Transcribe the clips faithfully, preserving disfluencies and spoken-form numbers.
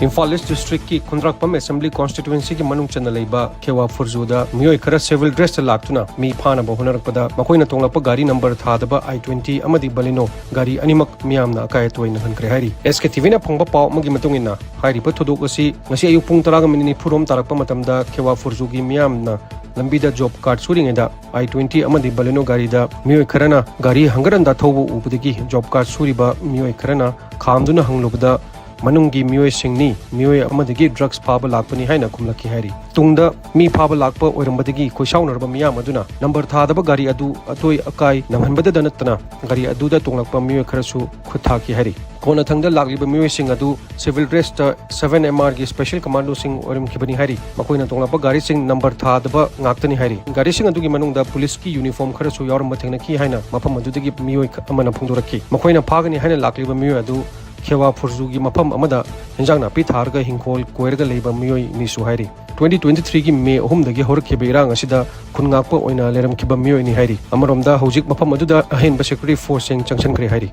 ꯏꯝꯐꯥꯜ ꯏꯁ ꯗꯤꯁꯇ꯭ꯔꯤꯛꯀꯤ ꯈꯨꯟꯗ꯭ꯔꯥꯛꯄꯝ ꯑꯦꯁꯦꯝꯕ꯭ꯂꯤ ꯀꯣꯟꯁꯇꯤꯇ꯭ꯋꯦꯟꯁꯤꯒꯤ ꯃꯅꯨꯡ ꯆꯟꯅ ꯂꯩꯕ ꯈꯦꯋꯥ ꯐꯨꯔꯖꯨꯗ ꯃꯤꯑꯣꯏ ꯈꯔ ꯁꯤꯚꯤꯜ ꯗ꯭ꯔꯦꯁꯇ ꯂꯥꯛꯇꯨꯅ ꯃꯤ ꯐꯥꯅꯕ ꯍꯣꯠꯅꯔꯛꯄꯗ ꯃꯈꯣꯏꯅ ꯇꯣꯡꯂꯛꯄ ꯒꯥꯔꯤ ꯅꯝꯕꯔ ꯊꯥꯗꯕ ꯑꯥꯏ ꯇ꯭ꯋꯦꯟꯇꯤ ꯑꯃꯗꯤ ꯕꯂꯤꯅꯣ ꯒꯥꯔꯤ ꯑꯅꯤꯃꯛ ꯃꯤꯌꯥꯝꯅ ꯑꯀꯥꯏ ꯑꯇꯣꯏ ꯅꯪꯍꯟꯈ꯭ꯔꯦ ꯍꯥꯏꯔꯤ꯫ ꯑꯦꯁ ꯀꯦ ꯇꯤ ꯚꯤꯅ ꯐꯪꯕ ꯄꯥꯎ ꯑꯃꯒꯤ ꯃꯇꯨꯡ ꯏꯟꯅ, ꯍꯥꯏꯔꯤꯕ ꯊꯧꯗꯣꯛ ꯑꯁꯤ ꯉꯁꯤ ꯑꯌꯨꯛ ꯄꯨꯡ ꯇꯔꯥꯒ ꯃꯤꯅꯤꯠ ꯅꯤꯐꯨꯔꯣꯝ ꯇꯥꯔꯛꯄ ꯃꯇꯝꯗ ꯈꯦꯋꯥ ꯐꯨꯔꯖꯨꯒꯤ ꯃꯤꯌꯥꯝꯅ ꯂꯝꯕꯤꯗ ꯖꯣꯕ ꯀꯥꯔꯗ ꯁꯨꯔꯤꯉꯩꯗ ꯑꯥꯏ ꯇ꯭ꯋꯦꯟꯇꯤ ꯑꯃꯗꯤ ꯕꯂꯤꯅꯣ ꯒꯥꯔꯤꯗ ꯃꯤꯑꯣꯏ ꯈꯔꯅ ꯒꯥꯔꯤ ꯍꯪꯒꯠ ꯍꯟꯗꯥ ꯊꯧꯕ ꯎꯕꯗꯒꯤ ꯖꯣꯕ ꯀꯥꯔꯗ ꯁꯨꯔꯤꯕ ꯃꯤꯑꯣꯏ ꯈꯔꯅ ꯈꯥꯝꯗꯨꯅ ꯍꯪꯂꯨꯕꯗ ꯃꯅꯨꯡꯒꯤ ꯃꯤꯑꯣꯏꯁꯤꯡꯅꯤ, ꯃꯤꯑꯣꯏ ꯑꯃꯗꯒꯤ ꯗ꯭ꯔꯒꯁ ꯐꯥꯕ ꯂꯥꯛꯄꯅꯤ ꯍꯥꯏꯅ ꯈꯨꯝꯂꯛꯈꯤ ꯍꯥꯏꯔꯤ꯫ ꯇꯨꯡꯗ ꯃꯤ ꯐꯥꯕ ꯂꯥꯛꯄ ꯑꯣꯏꯔꯝꯕꯗꯒꯤ ꯈꯣꯏꯁꯥꯎꯅꯔꯕ ꯃꯤꯌꯥꯝ ꯑꯗꯨꯅ ꯅꯝꯕꯔ ꯊꯥꯗꯕ ꯒꯥꯔꯤ ꯑꯗꯨ ꯑꯇꯣꯏ ꯑꯀꯥꯏ ꯅꯪꯍꯟꯕꯗꯗ ꯅꯠꯇꯅ ꯒꯥꯔꯤ ꯑꯗꯨꯗ ꯇꯣꯡꯂꯛꯄ ꯃꯤꯑꯣꯏ ꯈꯔꯁꯨ ꯈꯨꯠ ꯊꯥꯈꯤ ꯍꯥꯏꯔꯤ꯫ ꯀꯣꯟꯅꯊꯪꯗ ꯂꯥꯛꯂꯤꯕ ꯃꯤꯑꯣꯏꯁꯤꯡ ꯑꯗꯨ ꯁꯤꯚꯤꯜ ꯗ꯭ꯔꯦꯁꯇ ꯁꯚꯦꯟ ꯑꯦꯝ ꯑꯥꯔꯒꯤ ꯁ꯭ꯄꯦꯁꯦꯜ ꯀꯃꯥꯟꯗꯣꯁꯤꯡ ꯑꯣꯏꯔꯝꯈꯤꯕꯅꯤ ꯍꯥꯏꯔꯤ꯫ ꯃꯈꯣꯏꯅ ꯇꯣꯡꯂꯛꯄ ꯒꯥꯔꯤꯁꯤꯡ ꯅꯝꯕꯔ ꯊꯥꯗꯕ ꯉꯥꯛꯇꯅꯤ ꯍꯥꯏꯔꯤ꯫ ꯒꯥꯔꯤꯁꯤꯡ ꯑꯗꯨꯒꯤ ꯃꯅꯨꯡꯗ ꯄꯨꯂꯤꯁꯀꯤ ꯌꯨꯅꯤꯐꯣꯔꯝ ꯈꯔꯁꯨ ꯌꯥꯎꯔꯝꯕ ꯊꯦꯡꯅꯈꯤ ꯍꯥꯏꯅ ꯃꯐꯝ ꯑꯗꯨꯗꯒꯤ ꯃꯤꯑꯣꯏ ꯑꯃꯅ ꯐꯣꯡꯗꯣꯔꯛꯈꯤ꯫ ꯃꯈꯣꯏꯅ ꯐꯥꯒꯅꯤ ꯍꯥꯏꯅ ꯂꯥꯛꯂꯤꯕ ꯃꯤꯑꯣꯏ ꯑꯗꯨ ꯈꯦꯋꯥ ꯐꯨꯔꯖꯨꯒꯤ ꯃꯐꯝ ꯑꯃꯗ ꯍꯤꯟꯖꯥꯡ ꯅꯥꯄꯤ ꯊꯥꯔꯒ ꯍꯤꯡꯈꯣꯜ ꯀꯣꯏꯔꯒ ꯂꯩꯕ ꯃꯤꯑꯣꯏꯅꯤꯁꯨ ꯍꯥꯏꯔꯤ꯫ ꯇ꯭ꯋꯦꯟꯇꯤ ꯇ꯭ꯋꯦꯟꯇꯤ ꯊ꯭ꯔꯤꯒꯤ ꯃꯦ ꯑꯍꯨꯝꯗꯒꯤ ꯍꯧꯔꯛꯈꯤꯕ ꯏꯔꯥꯡ ꯑꯁꯤꯗ ꯈꯨꯟ ꯉꯥꯛꯄ ꯑꯣꯏꯅ ꯂꯩꯔꯝꯈꯤꯕ ꯃꯤꯑꯣꯏꯅꯤ ꯍꯥꯏꯔꯤ꯫ ꯑꯃꯔꯣꯝꯗ ꯍꯧꯖꯤꯛ ꯃꯐꯝ ꯑꯗꯨꯗ ꯑꯍꯦꯟꯕ ꯁꯦꯀ꯭ꯌꯨꯔꯤꯇꯤ ꯐꯣꯔꯁꯁꯤꯡ ꯆꯪꯁꯤꯟꯈ꯭ꯔꯦ ꯍꯥꯏꯔꯤ꯫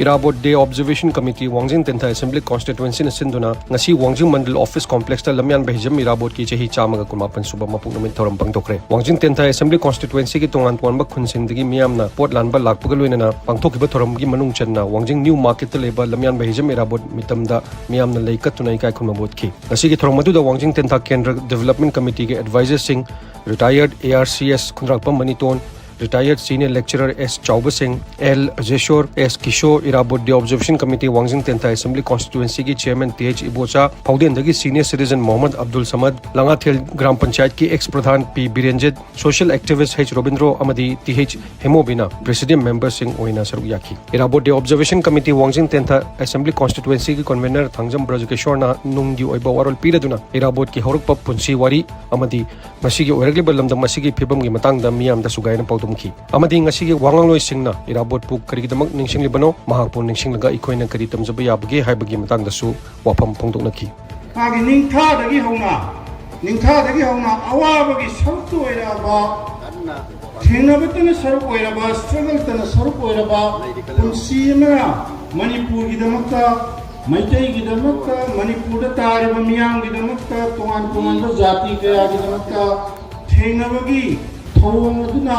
ꯏꯔꯥꯕꯣꯠ day observation committee Wangjing Tentha assembly ꯀꯣꯟꯁꯇꯤꯇ꯭ꯋꯦꯟꯁꯤꯅ ꯁꯤꯟꯗꯨꯅ ꯉꯁꯤ ꯋꯥꯡꯖꯤꯡ ꯃꯟꯗꯜ ꯑꯣꯐꯤꯁ ꯀꯣꯝꯄ꯭ꯂꯦꯛꯁꯇ ꯂꯝꯌꯥꯟꯕ ꯍꯤꯖꯝ ꯏꯔꯥꯕꯣꯠꯀꯤ ꯆꯍꯤ ꯆꯥꯝꯃꯒ ꯀꯨꯟꯃꯥꯄꯟ ꯁꯨꯕ ꯃꯄꯣꯛ ꯅꯨꯃꯤꯠ ꯊꯧꯔꯝ ꯄꯥꯡꯊꯣꯛꯈ꯭ꯔꯦ꯫ ꯋꯥꯡꯖꯤꯡ ꯇꯦꯟꯊꯥ ꯑꯦꯁꯦꯝꯕ꯭ꯂꯤ ꯀꯣꯟꯁꯇꯤꯇ꯭ꯋꯦꯟꯁꯤꯒꯤ ꯇꯣꯉꯥꯟ ꯇꯣꯉꯥꯟꯕ ꯈꯨꯟꯁꯤꯡꯗꯒꯤ ꯃꯤꯌꯥꯝꯅ ꯄꯣꯠ ꯂꯥꯟꯕ ꯂꯥꯛꯄꯒ ꯂꯣꯏꯅꯅ ꯄꯥꯡꯊꯣꯛꯈꯤꯕ ꯊꯧꯔꯝꯒꯤ ꯃꯅꯨꯡ ꯆꯟꯅ ꯋꯥꯡꯖꯤꯡ ꯅ꯭ꯌꯨ ꯃꯥꯔꯀꯦꯠꯇ ꯂꯩꯕ ꯂꯝꯌꯥꯟꯕ ꯍꯤꯖꯝ ꯏꯔꯥꯕꯣꯠ ꯃꯤꯇꯝꯗ ꯃꯤꯌꯥꯝꯅ ꯂꯩ ꯀꯠꯇꯨꯅ ꯏꯀꯥꯏ ꯈꯨꯝꯅꯕ ꯎꯠꯈꯤ꯫ ꯉꯁꯤꯒꯤ ꯊꯧꯔꯝ ꯑꯗꯨꯗ ꯋꯥꯡꯖꯤꯡ ꯇꯦꯟꯊꯥ ꯀꯦꯟꯗ꯭ꯔ development ꯀꯃꯤꯇꯤꯒꯤ ꯑꯦꯗꯚꯥꯏꯖꯔꯁꯤꯡ, ꯔꯤꯇꯥꯌꯔꯗ A R C S Khundrakpam Maniton, retired senior lecturer S Chaobasing, L Ajeshwor, S Kishore, Irabot day observation committee Wangjing Tentha assembly ꯀꯣꯟꯁꯇꯤꯇ꯭ꯋꯦꯟꯁꯤꯒꯤ ꯆꯤꯌꯔꯃꯦꯟ ꯇꯤ ꯑꯩꯆ ꯏꯕꯣꯆꯥ, ꯐꯥꯎꯗꯦꯟꯗꯒꯤ ꯁꯤꯅꯤꯌꯔ ꯁꯤꯇꯤꯖꯟ ꯃꯣꯍꯝꯃꯗ ꯑꯕꯗꯨꯜ ꯁꯃꯗ, ꯂꯥꯡꯉꯥꯊꯦꯜ ꯒ꯭ꯔꯥꯝ ꯄꯟꯆꯥꯌꯠꯀꯤ ex pradhan P Birenjit, social activist H Robindro ꯑꯃꯗꯤ ꯇꯤ ꯍꯩꯆ ꯍꯦꯃꯣꯕꯤꯅ ꯄ꯭ꯔꯦꯁꯤꯗꯦꯟ ꯃꯦꯝꯕꯔꯁꯤꯡ ꯑꯣꯏꯅ ꯁꯔꯨꯛ ꯌꯥꯈꯤ꯫ Irabot day observation committee Wangjing Tentha assembly ꯀꯣꯟꯁꯇꯤꯇ꯭ꯋꯦꯟꯁꯤꯒꯤ ꯀꯟꯚꯦꯅꯔ ꯊꯥꯡꯖꯝ ꯕ꯭ꯔꯖꯀꯤꯁꯣꯔꯅ ꯅꯨꯡꯒꯤ ꯑꯣꯏꯕ ꯋꯥꯔꯣꯜ ꯄꯤꯔꯗꯨꯅ ꯏꯔꯥꯕꯣꯠꯀꯤ ꯍꯧꯔꯛꯄ ꯄꯨꯟꯁꯤ ꯋꯥꯔꯤ ꯑꯃꯗꯤ ꯃꯁꯤꯒꯤ ꯑꯣꯏꯔꯛꯂꯤꯕ ꯂꯝꯗꯝ ꯑꯁꯤꯒꯤ ꯐꯤꯕꯝꯒꯤ ꯃꯇꯥꯡꯗ ꯃꯤꯌꯥꯝꯗ ꯁꯨꯒꯥꯏꯅ ꯄꯥꯎꯗꯝꯈꯤ꯫ ꯑꯃꯗꯤ ꯉꯁꯤꯒꯤ ꯋꯥꯉꯥꯡꯂꯣꯏꯁꯤꯡꯅ ꯏꯔꯥꯕꯣꯠꯄꯨ ꯀꯔꯤꯒꯤꯗꯃꯛ ꯅꯤꯡꯁꯤꯡꯂꯤꯕꯅꯣ, ꯃꯍꯥꯛꯄꯨ ꯅꯤꯡꯁꯤꯡꯂꯒ ꯑꯩꯈꯣꯏꯅ ꯀꯔꯤ ꯇꯝꯖꯕ ꯌꯥꯕꯒꯦ ꯍꯥꯏꯕꯒꯤ ꯃꯇꯥꯡꯗꯁꯨ ꯋꯥꯐꯝ ꯐꯣꯡꯗꯣꯛꯅꯈꯤ꯫ ꯃꯥꯒꯤ ꯅꯤꯡꯊꯥꯗꯒꯤ ꯍꯧꯅ, ꯅꯤꯡꯊꯥꯗꯒꯤ ꯍꯧꯅ ꯑꯋꯥꯕꯒꯤ ꯁꯔꯨꯛꯇ ꯑꯣꯏꯔꯛꯑꯕ, ꯊꯦꯡꯅꯕꯇꯅ ꯁꯔꯨꯛ ꯑꯣꯏꯔꯕ, ꯁ꯭ꯇ꯭ꯔꯒꯜꯇꯅ ꯁꯔꯨꯛ ꯑꯣꯏꯔꯕ ꯄꯨꯟꯁꯤ ꯑꯃꯅ ꯃꯅꯤꯄꯨꯔꯒꯤꯗꯃꯛꯇ, ꯃꯩꯇꯩꯒꯤꯗꯃꯛꯇ, ꯃꯅꯤꯄꯨꯔꯗ ꯇꯥꯔꯤꯕ ꯃꯤꯌꯥꯝꯒꯤꯗꯃꯛꯇ, ꯇꯣꯉꯥꯟ ꯇꯣꯉꯥꯟꯕ ꯖꯥꯇꯤ ꯀꯌꯥꯒꯤꯗꯃꯛꯇ ꯊꯦꯡꯅꯕꯒꯤ ꯊꯧꯑꯣꯡ ꯑꯗꯨꯅ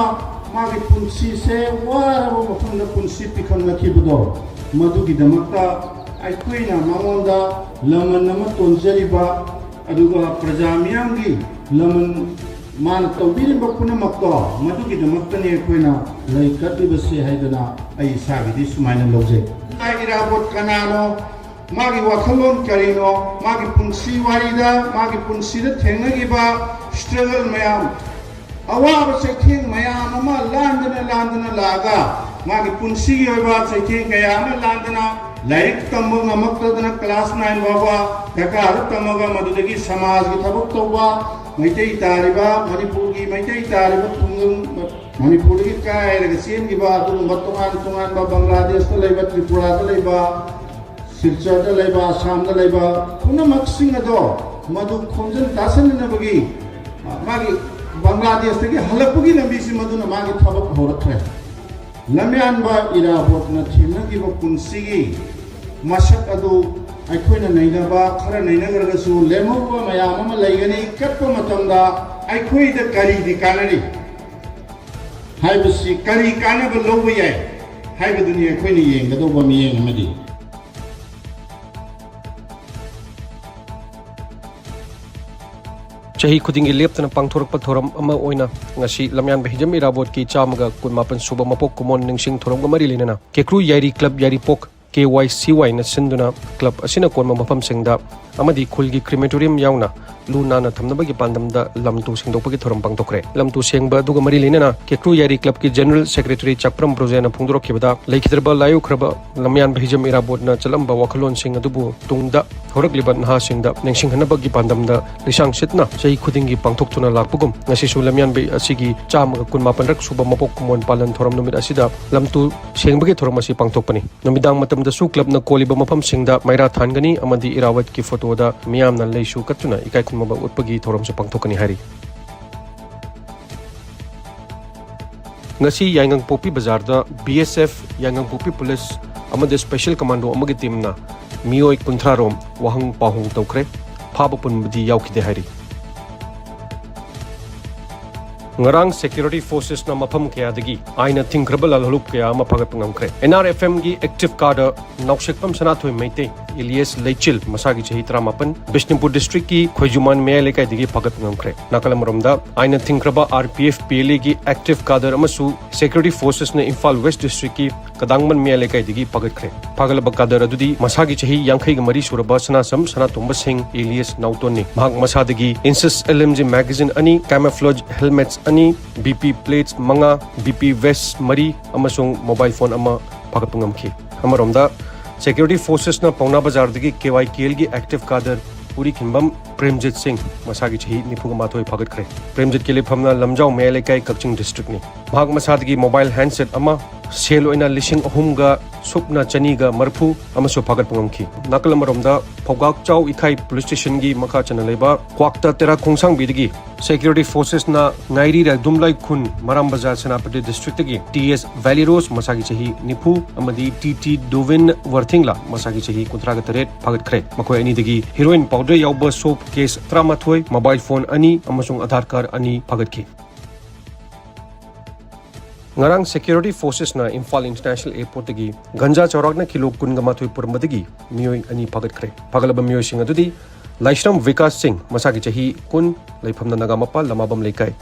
ꯃꯥꯒꯤ ꯄꯨꯟꯁꯤꯁꯦ ꯋꯥꯔꯕ ꯃꯐꯝꯗ ꯄꯨꯟꯁꯤ ꯄꯤꯈꯝꯅꯈꯤꯕꯗꯣ, ꯃꯗꯨꯒꯤꯗꯃꯛꯇ ꯑꯩꯈꯣꯏꯅ ꯃꯉꯣꯟꯗ ꯂꯃꯟ ꯑꯃ ꯇꯣꯟꯖꯔꯤꯕ, ꯑꯗꯨꯒ ꯄ꯭ꯔꯖꯥ ꯃꯤꯌꯥꯝꯒꯤ ꯂꯃꯟ ꯃꯥꯅ ꯇꯧꯕꯤꯔꯤꯕ ꯄꯨꯝꯅꯃꯛꯇꯣ, ꯃꯗꯨꯒꯤꯗꯃꯛꯇꯅꯤ ꯑꯩꯈꯣꯏꯅ ꯂꯩ ꯀꯠꯂꯤꯕꯁꯦ ꯍꯥꯏꯗꯅ ꯑꯩ ꯏꯁꯥꯒꯤꯗꯤ ꯁꯨꯃꯥꯏꯅ ꯂꯧꯖꯩ꯫ ꯏꯔꯥꯕꯣꯠ ꯀꯅꯥꯅꯣ, ꯃꯥꯒꯤ ꯋꯥꯈꯜꯂꯣꯟ ꯀꯔꯤꯅꯣ, ꯃꯥꯒꯤ ꯄꯨꯟꯁꯤ ꯋꯥꯔꯤꯗ, ꯃꯥꯒꯤ ꯄꯨꯟꯁꯤꯗ ꯊꯦꯡꯅꯈꯤꯕ struggle ꯃꯌꯥꯝ, ꯑꯋꯥꯕ ꯆꯩꯊꯦꯡ ꯃꯌꯥꯝ ꯑꯃ ꯂꯥꯟꯗꯅ ꯂꯥꯟꯗꯅ ꯂꯥꯛꯑꯒ, ꯃꯥꯒꯤ ꯄꯨꯟꯁꯤꯒꯤ ꯑꯣꯏꯕ ꯆꯩꯊꯦꯡ ꯀꯌꯥ ꯑꯃ ꯂꯥꯟꯗꯅ, ꯂꯥꯏꯔꯤꯛ ꯇꯝꯕ ꯉꯝꯃꯛꯇꯗꯅ class nine ꯐꯥꯎꯕ ꯙꯀꯥꯗ ꯇꯝꯃꯒ, ꯃꯗꯨꯗꯒꯤ ꯁꯃꯥꯖꯒꯤ ꯊꯕꯛ ꯇꯧꯕ, ꯃꯩꯇꯩ ꯇꯥꯔꯤꯕ, ꯃꯅꯤꯄꯨꯔꯒꯤ ꯃꯩꯇꯩ ꯇꯥꯔꯤꯕ ꯈꯨꯡꯒꯪ, ꯃꯅꯤꯄꯨꯔꯗꯒꯤ ꯀꯥꯏꯔꯒ ꯆꯦꯟꯈꯤꯕ ꯑꯗꯨꯒꯨꯝꯕ ꯇꯣꯉꯥꯟ ꯇꯣꯉꯥꯟꯕ, ꯕꯪꯒ꯭ꯂꯥꯗꯦꯁꯇ ꯂꯩꯕ, ꯇ꯭ꯔꯤꯄꯨꯔꯥꯗ ꯂꯩꯕ, ꯁꯤꯜꯆꯔꯗ ꯂꯩꯕ, ꯑꯁꯥꯝꯗ ꯂꯩꯕ ꯄꯨꯝꯅꯃꯛꯁꯤꯡ ꯑꯗꯣ ꯃꯗꯨ ꯈꯣꯝꯖꯤꯟ ꯇꯥꯁꯤꯟꯅꯅꯕꯒꯤ, ꯑ, ꯃꯥꯒꯤ ꯕꯪꯒ꯭ꯂꯥꯗꯦꯁꯇꯒꯤ ꯍꯜꯂꯛꯄꯒꯤ ꯂꯝꯕꯤꯁꯤ ꯃꯗꯨꯅ ꯃꯥꯒꯤ ꯊꯕꯛ ꯍꯧꯔꯛꯈ꯭ꯔꯦ꯫ ꯂꯝꯌꯥꯟꯕ ꯏꯔꯥꯕꯣꯠꯅ ꯊꯦꯡꯅꯈꯤꯕ ꯄꯨꯟꯁꯤꯒꯤ ꯃꯁꯛ ꯑꯗꯨ ꯑꯩꯈꯣꯏꯅ ꯅꯩꯅꯕ, ꯈꯔ ꯅꯩꯅꯈ꯭ꯔꯒꯁꯨ, ꯂꯦꯝꯍꯧꯕ ꯃꯌꯥꯝ ꯑꯃ ꯂꯩꯒꯅꯤ꯫ ꯀꯠꯄ ꯃꯇꯝꯗ ꯑꯩꯈꯣꯏꯗ ꯀꯔꯤꯗꯤ ꯀꯥꯟꯅꯔꯤ ꯍꯥꯏꯕꯁꯤ, ꯀꯔꯤ ꯀꯥꯟꯅꯕ ꯂꯧꯕ ꯌꯥꯏ ꯍꯥꯏꯕꯗꯨꯅꯤ ꯑꯩꯈꯣꯏꯅ ꯌꯦꯡꯒꯗꯧꯕ ꯃꯤꯠꯌꯦꯡ ꯑꯃꯗꯤ꯫ ꯆꯍꯤ ꯈꯨꯗꯤꯡꯒꯤ ꯂꯦꯞꯇꯅ ꯄꯥꯡꯊꯣꯔꯛꯄ ꯊꯧꯔꯝ ꯑꯃ ꯑꯣꯏꯅ ꯉꯁꯤ ꯂꯝꯌꯥꯟꯕ ꯍꯤꯖꯝ ꯏꯔꯥꯕꯣꯠꯀꯤ ꯆꯥꯝꯃꯒ ꯀꯨꯟꯃꯥꯄꯟ ꯁꯨꯕ ꯃꯄꯣꯛ ꯀꯨꯝꯑꯣꯟ ꯅꯤꯡꯁꯤꯡ ꯊꯧꯔꯝꯒ ꯃꯔꯤ ꯂꯩꯅꯅ ꯀꯦꯀ꯭ꯔꯨ ꯌꯥꯏꯔꯤ ꯀ꯭ꯂꯕ ꯌꯥꯏꯔꯤꯄꯣꯛ, ꯀꯦ ꯋꯥꯏ ꯁꯤ ꯋꯥꯏꯅ ꯁꯤꯟꯗꯨꯅ ꯀ꯭ꯂꯕ ꯑꯁꯤꯅ ꯀꯣꯟꯕ ꯃꯐꯝꯁꯤꯡꯗ ꯑꯃꯗꯤ ꯈꯨꯜꯒꯤ ꯀ꯭ꯔꯤꯃꯦꯇꯣꯔꯤꯌꯝ ꯌꯥꯎꯅ ꯂꯨ ꯅꯥꯟꯅ ꯊꯝꯅꯕꯒꯤ ꯄꯥꯟꯗꯝꯗ ꯂꯝ ꯇꯨ ꯁꯦꯡꯗꯣꯛꯄꯒꯤ ꯊꯧꯔꯝ ꯄꯥꯡꯊꯣꯛꯈ꯭ꯔꯦ꯫ ꯂꯝ ꯇꯨ ꯁꯦꯡꯕ ꯑꯗꯨꯒ ꯃꯔꯤ ꯂꯩꯅꯅ ꯀꯦꯀ꯭ꯔꯨ ꯌꯥꯏꯔꯤ ꯀ꯭ꯂꯕꯀꯤ ꯖꯦꯅꯔꯦꯜ ꯁꯦꯀ꯭ꯔꯦꯇꯔꯤ ꯆꯥꯛꯄ꯭ꯔꯝ ꯕ꯭ꯔꯣꯖꯦꯅ ꯐꯣꯡꯗꯣꯔꯛꯈꯤꯕꯗ, ꯂꯩꯈꯤꯗ꯭ꯔꯕ ꯂꯥꯏꯑꯣꯏꯈ꯭ꯔꯕ ꯂꯝꯌꯥꯟꯕ ꯍꯤꯖꯝ ꯏꯔꯥꯕꯣꯠꯅ ꯆꯠꯂꯝꯕ ꯋꯥꯈꯜꯂꯣꯟꯁꯤꯡ ꯑꯗꯨꯕꯨ ꯇꯨꯡꯗ ꯍꯧꯔꯛꯂꯤꯕ ꯅꯍꯥꯁꯤꯡꯗ ꯅꯤꯡꯁꯤꯡꯍꯟꯅꯕꯒꯤ ꯄꯥꯟꯗꯝꯗ ꯂꯤꯁꯥꯡ ꯁꯤꯠꯅ ꯆꯍꯤ ꯈꯨꯗꯤꯡꯒꯤ ꯄꯥꯡꯊꯣꯛꯇꯨꯅ ꯂꯥꯛꯄꯒꯨꯝ, ꯉꯁꯤꯁꯨ ꯂꯝꯌꯥꯟꯕ ꯑꯁꯤꯒꯤ ꯆꯥꯝꯃꯒ ꯀꯨꯟꯃꯥꯄꯟꯔꯛ ꯁꯨꯕ ꯃꯄꯣꯛ ꯀꯨꯝꯑꯣꯟ ꯄꯥꯂꯟ ꯊꯧꯔꯝ ꯅꯨꯃꯤꯠ ꯑꯁꯤꯗ ꯂꯝ ꯇꯨ ꯁꯦꯡꯕꯒꯤ ꯊꯧꯔꯝ ꯑꯁꯤ ꯄꯥꯡꯊꯣꯛꯄꯅꯤ꯫ ꯅꯨꯃꯤꯗꯥꯡ ꯃꯇꯝꯗꯁꯨ ꯀ꯭ꯂꯕꯅ ꯀꯣꯜꯂꯤꯕ ꯃꯐꯝꯁꯤꯡꯗ ꯃꯩꯔꯥ ꯊꯥꯟꯒꯅꯤ ꯑꯃꯗꯤ ꯏꯔꯥꯕꯠꯀꯤ ꯐꯣꯇꯣꯗ ꯃꯤꯌꯥꯝꯅ ꯂꯩꯁꯨ ꯀꯠꯇꯨꯅ ꯏꯀꯥꯏ ꯈꯨꯝꯅꯕ ꯎꯠꯄꯒꯤ ꯊꯧꯔꯝꯁꯨ ꯄꯥꯡꯊꯣꯛꯀꯅꯤ ꯍꯥꯏꯔꯤ꯫ ꯉꯁꯤ ꯌꯥꯏꯉꯪꯄꯣꯛꯄꯤ ꯕꯖꯥꯔꯗ ꯕꯤ ꯑꯦꯁ ꯑꯦꯐ, ꯌꯥꯏꯉꯪꯄꯣꯛꯄꯤ ꯄꯨꯂꯤꯁ, ꯑꯃꯗꯤ ꯁ꯭ꯄꯦꯁꯦꯜ ꯀꯃꯥꯟꯗꯣ ꯑꯃꯒꯤ ꯇꯤꯝꯅ ꯃꯤꯑꯣꯏ ꯀꯨꯟꯊ꯭ꯔꯥ ꯔꯣꯝ ꯋꯥꯍꯪ ꯄꯥꯎꯍꯪ ꯇꯧꯈ꯭ꯔꯦ꯫ ꯐꯥꯕ ꯄꯨꯟꯕꯗꯤ ꯌꯥꯎꯈꯤꯗꯦ ꯍꯥꯏꯔꯤ꯫ ꯉꯔꯥꯡ ꯁꯦꯀ꯭ꯌꯨꯔꯤꯇꯤ ꯐꯣꯔꯁꯦꯁꯅ ꯃꯐꯝ ꯀꯌꯥꯗꯒꯤ ꯑꯥꯏꯟꯅ ꯊꯤꯡꯈ꯭ꯔꯕ ꯂꯥꯜꯍꯧꯂꯨꯞ ꯀꯌꯥ ꯑꯃ ꯐꯥꯒꯠꯄ ꯉꯝꯈ꯭ꯔꯦ꯫ ꯑꯦꯟ ꯑꯥꯔ ꯑꯦꯐ ꯑꯦꯝꯒꯤ ꯑꯦꯛꯇꯤꯚ ꯀꯥꯗꯔ ꯅꯥꯎꯁꯦꯛꯄꯝ ꯁꯅꯥꯊꯣꯏ ꯃꯩꯇꯩ, ꯑꯦꯂꯤꯌꯥꯁ ꯂꯩꯆꯤꯜ, ꯃꯁꯥꯒꯤ ꯆꯍꯤ ꯇꯔꯥꯃꯥꯄꯟ, ꯕꯤꯁꯅꯨꯄꯨꯔ ꯗꯤꯁꯇ꯭ꯔꯤꯛꯀꯤ ꯈꯣꯏꯖꯨꯃꯥꯟ ꯃꯌꯥꯏ ꯂꯩꯀꯥꯏꯗꯒꯤ ꯐꯥꯒꯠꯄ ꯉꯝꯈ꯭ꯔꯦ꯫ ꯅꯥꯀꯜ ꯑꯃꯔꯣꯝꯗ, ꯑꯥꯏꯟꯅ ꯊꯤꯡꯈ꯭ꯔꯕ R P F, P L ꯑꯦꯒꯤ ꯑꯦꯛꯇꯤꯚ ꯀꯥꯗꯔ ꯑꯃꯁꯨ ꯁꯦꯀ꯭ꯌꯨꯔꯤꯇꯤ ꯐꯣꯔꯁꯦꯁꯅ ꯏꯝꯐꯥꯜ ꯋꯦꯁ ꯗꯤꯁꯇ꯭ꯔꯤꯛꯀꯤ ꯀꯗꯥꯡꯕꯟ ꯃꯌꯥꯏ ꯂꯩꯀꯥꯏꯗꯒꯤ ꯐꯥꯒꯠꯈ꯭ꯔꯦ꯫ ꯐꯥꯒꯠꯂꯕ ꯀꯥꯗꯔ ꯑꯗꯨꯗꯤ ꯃꯁꯥꯒꯤ ꯆꯍꯤ ꯌꯥꯡꯈꯩꯒ ꯃꯔꯤ ꯁꯨꯔꯕ ꯁꯅꯥꯁꯝ ꯁꯅꯥꯇꯣꯝꯕ ꯁꯤꯡ, ꯑꯦꯂꯤꯌꯥꯁ ꯅꯥꯎꯇꯣꯟꯅꯤ꯫ ꯃꯍꯥꯛ ꯃꯁꯥꯗꯒꯤ ꯏꯟꯁꯤꯁ ꯑꯦꯜ ꯑꯦꯝ ꯖꯤ ꯃꯦꯒꯥꯖꯤꯟ ꯑꯅꯤ, ꯀꯦꯃꯣꯐ꯭ꯂꯣꯖ ꯍꯦꯜꯃꯦꯠꯁ ꯑꯅꯤ, ꯕꯤ ꯄꯤ ꯄ꯭ꯂꯦꯠꯁ ꯃꯉꯥ, ꯕꯤ ꯄꯤ ꯚꯦꯁ ꯃꯔꯤ ꯑꯃꯁꯨꯡ ꯃꯣꯕꯥꯏꯜ ꯐꯣꯟ ꯑꯃ ꯐꯥꯒꯠꯄ ꯉꯝꯈꯤ꯫ ꯑꯃꯔꯣꯝꯗ, ꯁꯦꯀ꯭ꯌꯨꯔꯤꯇꯤ ꯐꯣꯔꯁꯦꯁꯅ ꯄꯥꯎꯅꯥ ꯕꯖꯥꯔꯗꯒꯤ ꯀꯦ ꯋꯥꯏ ꯀꯦ ꯑꯦꯜꯒꯤ ꯑꯦꯛꯇꯤꯚ ꯀꯥꯗꯔ ꯎꯔꯤꯈꯤꯟꯕꯝ ꯄ꯭ꯔꯦꯝꯖꯤꯠ ꯁꯤꯡ, ꯃꯁꯥꯒꯤ ꯆꯍꯤ ꯅꯤꯐꯨꯒ ꯃꯥꯊꯣꯏ ꯐꯥꯒꯠꯈ꯭ꯔꯦ꯫ ꯄ꯭ꯔꯦꯝꯖꯤꯠꯀꯤ ꯂꯩꯐꯝꯅ ꯂꯝꯖꯥꯎ ꯃꯌꯥꯏ ꯂꯩꯀꯥꯏ, ꯀꯛꯆꯤꯡ ꯗꯤꯁꯇ꯭ꯔꯤꯛꯅꯤ꯫ ꯃꯍꯥꯛ ꯃꯁꯥꯗꯒꯤ ꯃꯣꯕꯥꯏꯜ ꯍꯦꯟꯗꯁꯦꯠ ꯑꯃ, ꯁꯦꯜ ꯑꯣꯏꯅ ꯂꯤꯁꯤꯡ ꯑꯍꯨꯝꯒ ꯁꯨꯞꯅ ꯆꯅꯤꯒ ꯃꯔꯤꯐꯨ ꯑꯃꯁꯨ ꯐꯥꯒꯠꯄ ꯉꯝꯈꯤ꯫ ꯅꯥꯀꯜ ꯑꯃꯔꯣꯝꯗ, ꯐꯧꯒꯥꯛꯆꯥꯎ ꯏꯈꯥꯏ ꯄꯨꯂꯤꯁ ꯁ꯭ꯇꯦꯁꯟꯒꯤ ꯃꯈꯥ ꯆꯟꯅ ꯂꯩꯕ ꯀ꯭ꯋꯥꯛꯇ ꯇꯦꯔꯥ ꯈꯣꯡꯁꯥꯡꯕꯤꯗꯒꯤ ꯁꯦꯀ꯭ꯌꯨꯔꯤꯇꯤ ꯐꯣꯔꯁꯦꯁꯅ ꯉꯥꯏꯔꯤ ꯔꯥꯏꯗꯨꯝꯂꯥꯏ ꯈꯨꯟ, ꯃꯔꯥꯝ ꯕꯖꯥꯔ, ꯁꯦꯅꯥꯄꯇꯤ ꯗꯤꯁꯇ꯭ꯔꯤꯛꯇꯒꯤ ꯇꯤ ꯑꯦꯁ ꯚꯦꯂꯤꯔꯣꯁ, ꯃꯁꯥꯒꯤ ꯆꯍꯤ ꯅꯤꯐꯨ, ꯑꯃꯗꯤ ꯇꯤ ꯇꯤ ꯗꯨꯕꯤꯟ ꯋꯔꯊꯤꯡꯂꯥ, ꯃꯁꯥꯒꯤ ꯆꯍꯤ ꯀꯨꯟꯊ꯭ꯔꯥꯒ ꯇꯔꯦꯠ ꯐꯥꯒꯠꯈ꯭ꯔꯦ꯫ ꯃꯈꯣꯏ ꯑꯅꯤꯗꯒꯤ ꯍꯤꯔꯣꯏꯟ ꯄꯥꯎꯗꯔ ꯌꯥꯎꯕ ꯁꯣꯞ ꯀꯦꯁ ꯇꯔꯥꯃꯥꯊꯣꯏ, ꯃꯣꯕꯥꯏꯜ ꯐꯣꯟ ꯑꯅꯤ ꯑꯃꯁꯨꯡ ꯑꯙꯥꯔ ꯀꯥꯔꯗ ꯑꯅꯤ ꯐꯥꯒꯠꯈꯤ꯫ ꯉꯔꯥꯡ ꯁꯦꯀ꯭ꯌꯨꯔꯤꯇꯤ ꯐꯣꯔꯁꯦꯁꯅ ꯏꯝꯐꯥꯜ ꯏꯟꯇꯔꯅꯦꯁꯅꯦꯜ ꯑꯦꯌꯔꯄꯣꯔꯠꯇꯒꯤ ꯒꯟꯖꯥ ꯆꯥꯎꯔꯥꯛꯅ ꯀꯤꯂꯣ ꯀꯨꯟꯒ ꯃꯥꯊꯣꯏ ꯄꯨꯔꯝꯕꯗꯒꯤ ꯃꯤꯑꯣꯏ ꯑꯅꯤ ꯐꯥꯒꯠꯈ꯭ꯔꯦ꯫ ꯐꯥꯒꯠꯂꯕ ꯃꯤꯑꯣꯏꯁꯤꯡ ꯑꯗꯨꯗꯤ ꯂꯥꯏꯁ꯭ꯔꯝ ꯕꯤꯀꯥꯁ ꯁꯤꯡ, ꯃꯁꯥꯒꯤ ꯆꯍꯤ ꯀꯨꯟ, ꯂꯩꯐꯝꯅ ꯅꯥꯒꯥꯃꯄꯥꯜ ꯂꯃꯥꯕꯝ ꯂꯩꯀꯥꯏ,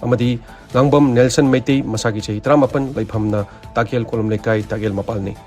ꯑꯃꯗꯤ ꯉꯥꯡꯕꯝ ꯅꯦꯜꯁꯟ ꯃꯩꯇꯩ, ꯃꯁꯥꯒꯤ ꯆꯍꯤ ꯇꯔꯥꯃꯥꯄꯟ, ꯂꯩꯐꯝꯅ ꯇꯥꯀꯦꯜ ꯀꯣꯂꯨꯝ ꯂꯩꯀꯥꯏ, ꯇꯥꯀꯦꯜ ꯃꯄꯥꯜꯅꯤ꯫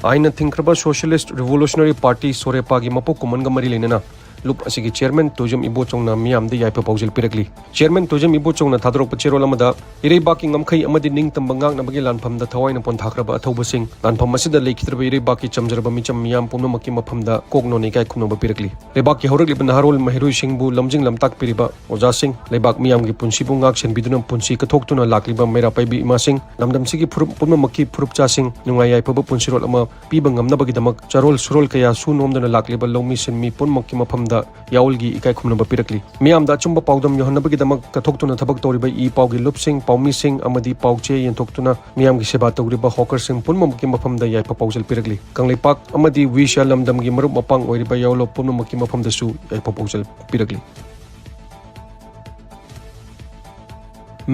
ꯑꯥꯏꯟꯅ ꯊꯤꯡꯈ꯭ꯔꯕ ꯁꯣꯁꯤꯌꯦꯂꯤꯁꯠ ꯔꯤꯚꯣꯂꯨꯁꯅꯔꯤ ꯄꯥꯔꯇꯤ, ꯁꯣꯔꯦꯄꯥꯒꯤ ꯃꯄꯣꯛ ꯀꯨꯝꯃꯣꯟꯒ ꯃꯔꯤ ꯂꯩꯅꯅ ꯂꯨꯞ ꯑꯁꯤꯒꯤ ꯆꯦꯌꯔꯃꯦꯟ ꯇꯣꯏꯖꯝ ꯏꯕꯣꯆꯧꯅ ꯃꯤꯌꯥꯝꯗ ꯌꯥꯏꯐ ꯄꯥꯎꯖꯦꯜ ꯄꯤꯔꯛꯂꯤ꯫ ꯆꯦꯌꯔꯃꯦꯟ ꯇꯣꯏꯖꯝ ꯏꯕꯣꯆꯧꯅ ꯊꯥꯗꯣꯔꯛꯄ ꯆꯦꯔꯣꯜ ꯑꯃꯗ, ꯏꯔꯩꯕꯥꯛꯀꯤ ꯉꯝꯈꯩ ꯑꯃꯗꯤ ꯅꯤꯡꯇꯝꯕ ꯉꯥꯛꯅꯕꯒꯤ ꯂꯥꯟꯐꯝꯗ ꯊꯋꯥꯏꯅ ꯄꯣꯟꯊꯥꯈ꯭ꯔꯕ ꯑꯊꯧꯕꯁꯤꯡ, ꯂꯥꯟꯐꯝ ꯑꯁꯤꯗ ꯂꯩꯈꯤꯗ꯭ꯔꯕ ꯏꯔꯩꯕꯥꯛꯀꯤ ꯆꯝꯖꯔꯕ ꯃꯤꯆꯝ ꯃꯤꯌꯥꯝ ꯄꯨꯝꯅꯃꯛꯀꯤ ꯃꯐꯝꯗ ꯀꯣꯛ ꯅꯣꯟꯅ ꯏꯀꯥꯏ ꯈꯨꯝꯅꯕ ꯄꯤꯔꯛꯂꯤ꯫ ꯂꯩꯕꯥꯛꯀꯤ ꯍꯧꯔꯛꯂꯤꯕ ꯅꯍꯥꯔꯣꯜ ꯃꯍꯩꯔꯣꯏꯁꯤꯡꯕꯨ ꯂꯝꯖꯤꯡ ꯂꯝꯇꯥꯛꯄꯤꯔꯤꯕ ꯑꯣꯖꯥꯁꯤꯡ, ꯂꯩꯕꯥꯛ ꯃꯤꯌꯥꯝꯒꯤ ꯄꯨꯟꯁꯤꯕꯨ ꯉꯥꯛ ꯁꯦꯟꯕꯤꯗꯨꯅ ꯄꯨꯟꯁꯤ ꯀꯠꯊꯣꯛꯇꯨꯅ ꯂꯥꯛꯂꯤꯕ ꯃꯩꯔꯥ ꯄꯥꯏꯕꯤ ꯏꯃꯥꯁꯤꯡ, ꯂꯝꯗꯝꯁꯤꯒꯤ ꯐꯨꯔꯨꯞ ꯄꯨꯝꯅꯃꯛꯀꯤ ꯐꯨꯔꯨꯞꯆꯥꯁꯤꯡ ꯅꯨꯡꯉꯥꯏ ꯌꯥꯏꯐꯕ ꯄꯨꯟꯁꯤꯔꯣꯜ ꯑꯃ ꯄꯤꯕ ꯉꯝꯅꯕꯒꯤꯗꯃꯛ ꯆꯥꯔꯣꯜ ꯁꯨꯔꯣꯜ ꯀꯌꯥ ꯁꯨ ꯅꯣꯝꯗꯨꯅ ꯂꯥꯛꯂꯤꯕ ꯂꯧꯃꯤ ꯁꯤꯟꯃꯤ ꯄꯨꯝꯅꯃꯛꯀꯤ ꯃꯐꯝꯗ ꯌꯥꯑꯣꯜꯒꯤ ꯏꯀꯥꯏ ꯈꯨꯝꯅꯕ ꯄꯤꯔꯛꯂꯤ꯫ ꯃꯤꯌꯥꯝꯗ ꯑꯆꯨꯝꯕ ꯄꯥꯎꯗꯝ ꯌꯧꯍꯟꯅꯕꯒꯤꯗꯃꯛ ꯀꯠꯊꯣꯛꯇꯨꯅ ꯊꯕꯛ ꯇꯧꯔꯤꯕ ꯏ ꯄꯥꯎꯒꯤ ꯂꯨꯞꯁꯤꯡ, ꯄꯥꯎꯃꯤꯁꯤꯡ ꯑꯃꯗꯤ ꯄꯥꯎꯆꯦ ꯌꯦꯟꯊꯣꯛꯇꯨꯅ ꯃꯤꯌꯥꯝꯒꯤ ꯁꯦꯕꯥ ꯇꯧꯔꯤꯕ ꯍꯣꯀꯔꯁꯤꯡ ꯄꯨꯝꯅꯃꯛꯀꯤ ꯃꯐꯝꯗ ꯌꯥꯏꯐ ꯄꯥꯎꯖꯦꯜ ꯄꯤꯔꯛꯂꯤ꯫ ꯀꯪꯂꯩꯄꯥꯛ ꯑꯃꯗꯤ ꯋꯤꯁꯥ ꯂꯝꯗꯝꯒꯤ ꯃꯔꯨꯞ ꯃꯄꯥꯡ ꯑꯣꯏꯔꯤꯕ ꯌꯥꯑꯣꯟꯂꯣ ꯄꯨꯝꯅꯃꯛꯀꯤ ꯃꯐꯝꯗꯁꯨ ꯌꯥꯏꯐ ꯄꯥꯎꯖꯦꯜ ꯄꯤꯔꯛꯂꯤ꯫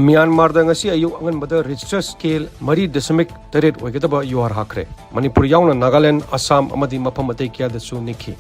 ꯃ꯭ꯌꯥꯟꯃꯥꯔꯗ ꯉꯁꯤ ꯑꯌꯨꯛ ꯑꯉꯟꯕꯗ ꯔꯤꯛꯇꯔ ꯁ꯭ꯀꯦꯜ ꯃꯔꯤ ꯗꯁꯃꯤꯛ ꯇꯔꯦꯠ ꯑꯣꯏꯒꯗꯕ ꯌꯨꯍꯥꯔ ꯍꯥꯈ꯭ꯔꯦ꯫ ꯃꯅꯤꯄꯨꯔ ꯌꯥꯎꯅ ꯅꯥꯒꯥꯂꯦꯟ, ꯑꯁꯥꯝ ꯑꯃꯗꯤ ꯃꯐꯝ ꯑꯇꯩ ꯀꯌꯥꯗꯁꯨ ꯅꯤꯛꯈꯤ꯫